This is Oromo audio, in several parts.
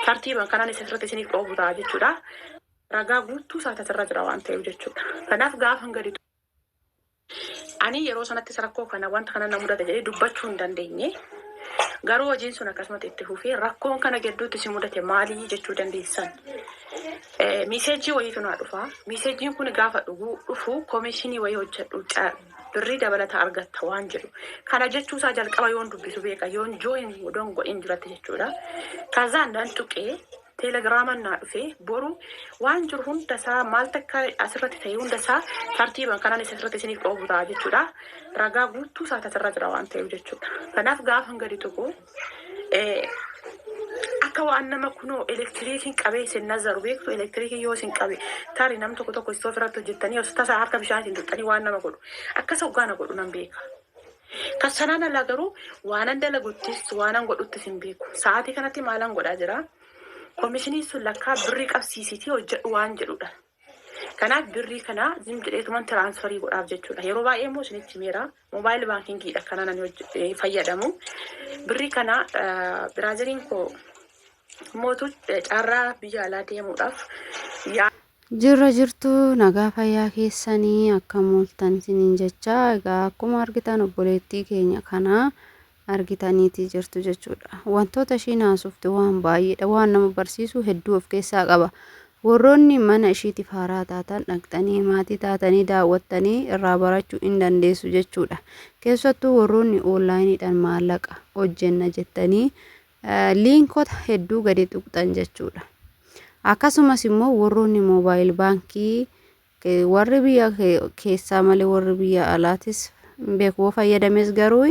Tartiiban kanaan isa irratti isiniif dhoobu ta'a jechuudha. Ragaa guutuu isaa asirra jira waan ta'eef jechuudha. Kanaaf gaafa gadi ani yeroo sanattis rakkoo kana wanta kana na mudate jedhee dubbachuu hin dandeenye. Garuu hojiin sun akkasumatti itti fufee rakkoon kana gidduutti si mudate maalii jechuu dandeessan. Message wayiitu naa dhufa. Messageiin kun gaafa dhuguu dhufu commission wayii hojjedhu birrii dabalataa argatta waan jedhu. Kana jechuusaa jalqaba yoon dubbisu beeka, yoon join odoon godhin duratti jechuudha. Kazaan nan tuqee Telegraman naa dhufee boru waan jiru hundasaa maal takka asirratti ta'e hundasaa tartiiban kanaan isa asirratti isiniif dhoobu ta'a jechuudha. Ragaa guutuu isaa asirra jira waan ta'eef jechuudha. Kanaaf gaafa gadi tuqu akka waan nama kunoo elektiriikiin qabee isin nazaru beektu, elektiriikii yoo isin qabe tarii nam tokko tokko istoof irratti hojjettanii osoo tasaa harka bishaan isin tuqxanii waan nama godhu akkas hoggaana godhu nan beeka. Kan sanaan alaa garuu waanan dalaguttis waanan godhuttis hin beeku. Sa'aatii kanatti maalan godhaa jira? Commissioniin sun lakkaa birrii qabsiisiitii hojjedhu waan jedhudha. Kanaaf birrii kana zim jedheetuman transfer godhaaf jechuudha. Yeroo baay'ee immoo isinitti himeera. Mobile bankingiidha kanaan ani fayyadamu. Birrii kana brotheriin koo mootu carraa biyya alaa deemuudhaaf yaa Jirra jirtu, nagaa fayyaa keessanii, akkam ooltan isiniin jecha. Egaa akkuma argitan obboleettii keenya kana argitaniiti jirtu jechuudha. Wantoota ishiin haasofte waan baay'eedha. Waan nama barsiisu hedduu of keessaa qaba. Warroonni mana ishiitiif haaraa taatan dhaqxanii maatii taatanii daawwattanii irraa barachuu hin dandeessu jechuudha. Keessattuu warroonni onlineiidhaan maallaqa hojjenna jettanii linkota hedduu gadi tuqxan jechuudha. Akkasumas immoo warroonni mobile baankii, warri biyya keessaa malee warri biyya alaatis beeku fayyadames, garuu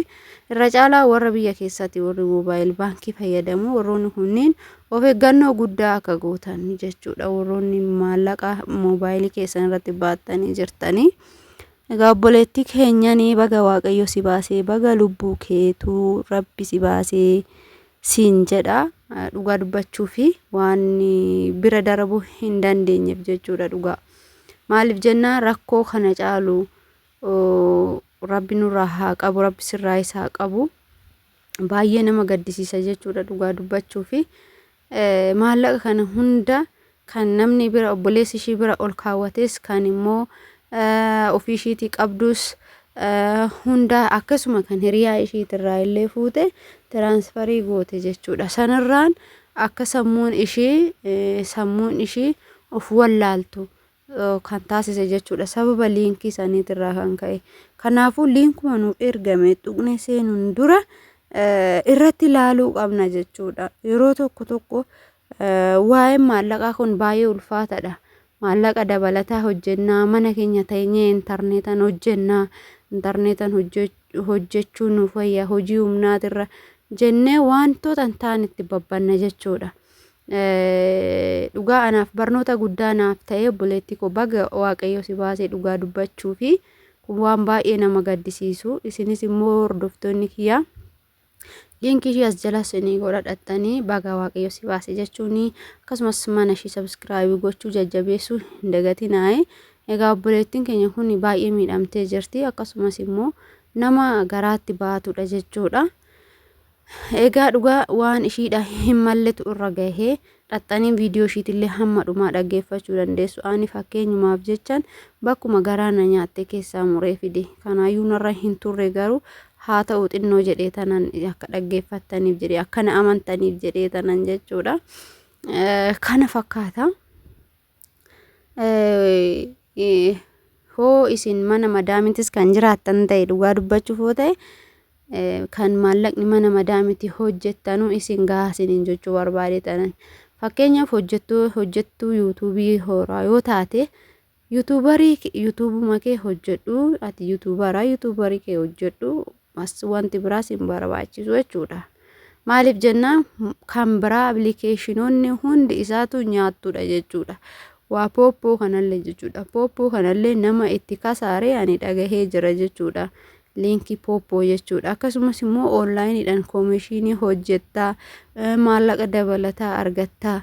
irra caalaa warra biyya keessaati warri mobile baankii fayyadamu, warroonni kunniin of eeggannoo guddaa akka gootan jechuudha, warroonni maallaqa moobaayilii keessan irratti baattanii jirtanii. Egaa obboleettii keenyanii, baga Waaqayyo si baasee, baga lubbuu keetuu Rabbi si baasee siin jedha. Dhugaa dubbachuu fi waan bira darbuu hin dandeenyeef jechuudha dhugaa. Maaliif jennaan, rakkoo kana caalu Rabbi nurraa haa qabu, Rabbi sirraa isa haa qabu. Baay'ee nama gaddisiisa jechuudha dhugaa dubbachuu fi maallaqa kana hunda kan namni bira, obboleessi ishii bira ol kaawwates, kan immoo ofii ishiitii qabdus hunda, akkasuma kan hiriyaa ishiitirraa illee fuute transfer goote jechuudha. Sanirraan akka sammuun ishii of wallaaltu kan taasise jechuudha. Sababa link saniitirraa kan ka'e. Kanaafuu linkuma nuuf ergame tuqnee seenuun dura irratti ilaaluu qabna jechuudha. Yeroo tokko tokko waa'een maallaqaa kun baay'ee ulfaataadha. Maallaqa dabalataa hojjennaa, mana keenya teenyee intarneetaan hojjennaa, intarneetaan hojjechuu nuuf wayya hojii humnaatirra jennee wantoota hin taane itti babbanna jechuudha. Dhugaa anaaf barnoota guddaa naaf ta'ee. Obboleettii koo, baga Waaqayyo si baasee. Dhugaa dubbachuu fi kun waan baay'ee nama gaddisiisu. Isinis immoo hordoftoonni kiyyaa, link ishii as jala isinii godhadhattanii baga Waaqayyo si baase jechuun, akkasumas mana ishii subscribe gochuu, jajjabeessuu hin dagatinaayi. Egaa obboleettiin keenya kun baay'ee miidhamtee jirti, akkasumas immoo nama garaatti baatudha jechuudha. Egaa dhugaa waan ishiidha hin malletu irra gahee. Dhaxxanii viidiyoo ishiitillee hamma dhumaa dhaggeeffachuu dandeessu. Ani fakkeenyumaaf jechan bakkuma garaa na nyaatte keessaa muree fide. Kanaayyuu narra hin turre, garuu haa ta'u xinnoo jedhee tanan akka dhaggeeffattaniif jedhee, akka na amantaniif jedhee tanan jechuudha. Kana fakkaata. Hoo isin mana madaamitis kan jiraattan ta'e, dhugaa dubbachuuf yoo ta'e, kan maallaqni mana madaamiti hojjettanuu isin gahaa isiniin jechuu barbaade tanan. Fakkeenyaaf hojjettuu hojjettuu YouTube horaa yoo taate, YouTuberii YouTubuma kee hojjedhu. Ati YouTubera, YouTuberii kee hojjedhu, as wanti biraas hin barbaachisu jechuudha. Maaliif jennaan, kan biraa applicationoonni hundi isaatu nyaattudha jechuudha. Waa Poppo kanallee jechuudha. Poppo kanallee nama itti kasaaree ani dhagahee jira jechuudha. Link Poppo jechuudha. Akkasumas immoo onlineiidhaan commission hojjettaa, maallaqa dabalataa argattaa.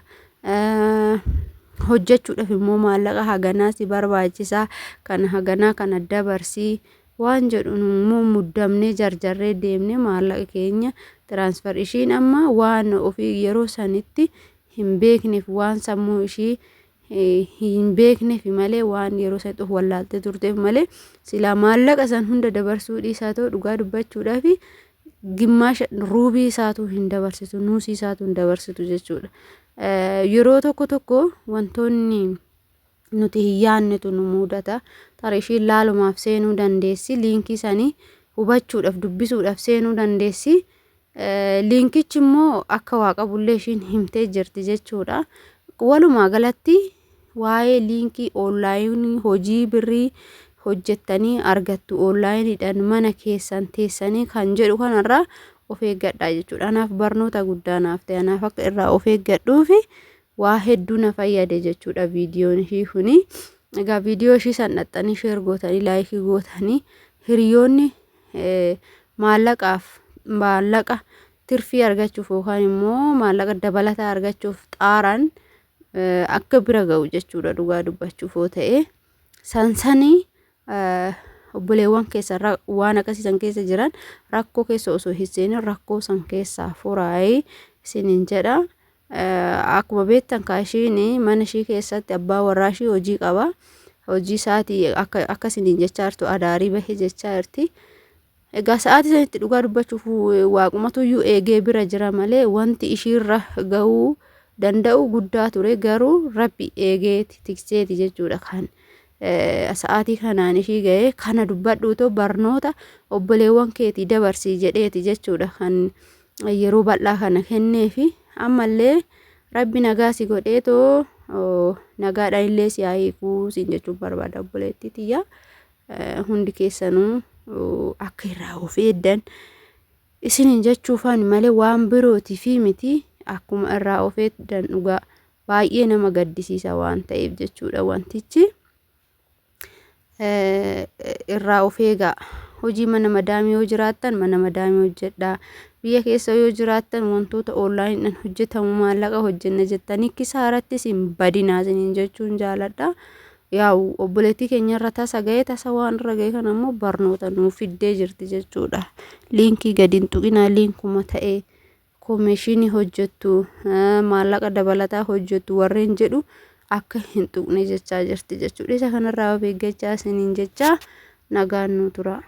Hojjechuudhaaf immoo maallaqa haganaa si barbaachisaa, kana haganaa kana dabarsii waan jedhu immoo muddamnee jarjarree deemnee maallaqa keenya transfer. Ishiin amma waan ofii yeroo sanitti hin beekneef waan sammuu ishii hin beekneef malee waan yeroo sanitti of wallaaltee turteef malee silaa maallaqa san hunda dabarsuu dhiisaa ta'u dhugaa dubbachuudhaaf gimmaasha ruubii isaatuu hin dabarsitu nuusii isaatuu hin dabarsitu jechuudha. Yeroo tokko tokko wantoonni nuti hin yaannetu nu mudata. Tarii ishiin laalumaaf seenuu dandeessi. Liinkii sanii hubachuudhaaf dubbisuudhaaf seenuu dandeessi. Liinkichi immoo akka waa qabullee ishiin himtee jirti jechuudha. Walumaa galatti waa'ee liinkii oonlaayinii hojii birrii hojjettanii argattu oonlaayiniidhaan mana keessan teessanii kan jedhu kanarraa of eeggadhaa jechuudha. Anaaf barnoota guddaa naaf ta'e anaaf akka irraa of eeggadhuufi waa hedduu na fayyade jechuudha viidiyoon ishii kuni. Egaa viidiyoo ishii san dhaxxanii sheer gootanii laayikii gootanii hiriyoonni maallaqaaf maallaqa tirfii argachuuf yookaan immoo maallaqa dabalataa argachuuf xaaran akka bira ga'u jechuudha dhugaa dubbachuuf yoo ta'e sansanii obboleewwan keessa waan akkasii san keessa jiran rakkoo keessa osoo hin seenin rakkoo san keessaa furaayii isiniin jedha. Akkuma beektan kaa ishiin mana ishii keessatti abbaa warraa ishii hojii qaba. Hojii isaatii akka akka isiniin jechaa jirtu adaarii bahe jechaa jirti. Egaa sa'aatii sanitti dhugaa dubbachuuf waaqumatu iyyuu eegee bira jira malee wanti ishiirra ga'uu danda'u guddaa ture garuu rabbi eegeeti tikseeti jechuudha kan sa'aatii kanaan ishii ga'ee kana dubbadhuutoo barnoota obboleewwan keetii dabarsii jedheeti jechuudha kan yeroo bal'aa kana kenneefi ammallee rabbi nagaa si godheetoo nagaadhaan illee si haa hiikuu siin jechuun barbaada obboleettii tiyya hundi keessanuu akka irraa of eeddan isiniin jechuufaan malee waan birootiif miti akkuma irraa of eeddan dhugaa baay'ee nama gaddisiisa waan ta'eef jechuudha wantichi. Irraa of eegaa. Hojii mana madaamii yoo jiraattan mana madaamii hojjedhaa. Biyya keessa yoo jiraattan wantoota onlaayiniidhaan hojjetamu maallaqa hojjenna jettanii kisaarattis hin badinaa isiniin jechuun jaaladha. Yaa'u obboleettii keenya irra tasa ga'e tasa waan irra ga'e kana immoo barnoota nuuf fiddee jirti jechuudha. Liinkii gadi hin tuqinaa liinkuma ta'ee koomeeshinii hojjettu, maallaqa dabalataa hojjettu warreen jedhu akka hin tuqne jechaa jirti jechuudha. Isa kanarraa of eeggachaa isiniin jechaa nagaan nu tura.